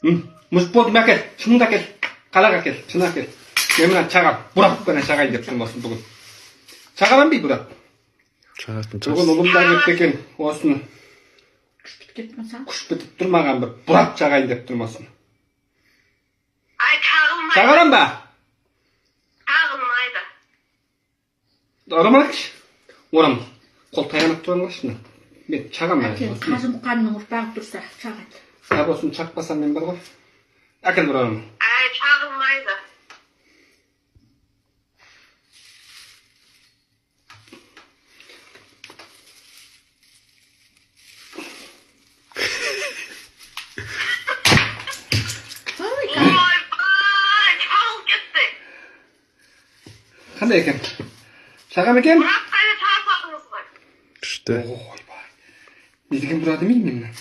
Может, болды, әкел, шыныңды әкел, қалақ әкел, шыны әкел. Мен мына шағам, бұрап қана шағайын деп тұрмын осыны бүгін. Шағалам бей бұрап. Шағатын Бүгін шығарсың. Ұлым да кетті екен, осыны. Күш бітіп кетті ма саған? Күш бітіп тұр маған, бір бұрап шағайын деп тұрмын осыны. Ай, шағылмайды. Шағалам ба? Шағылмайды. Орамал әкелші. Орам. Қол таянып тұрған қылшы мына. Мен шағам Әкең осыны. Қажымұқанның ұрпағы тұрса шағады. Тап осыны шақпасам мен бар ғой. Әкел бір орамал. Ай, шағылмайды. Ой, Ойбай, шағылып кетті. Қандай екен? Шағам екен? Бірақ қайда шағып алдыңыз ғой? Күшті. Ойбай. Не деген бұрады мен мына?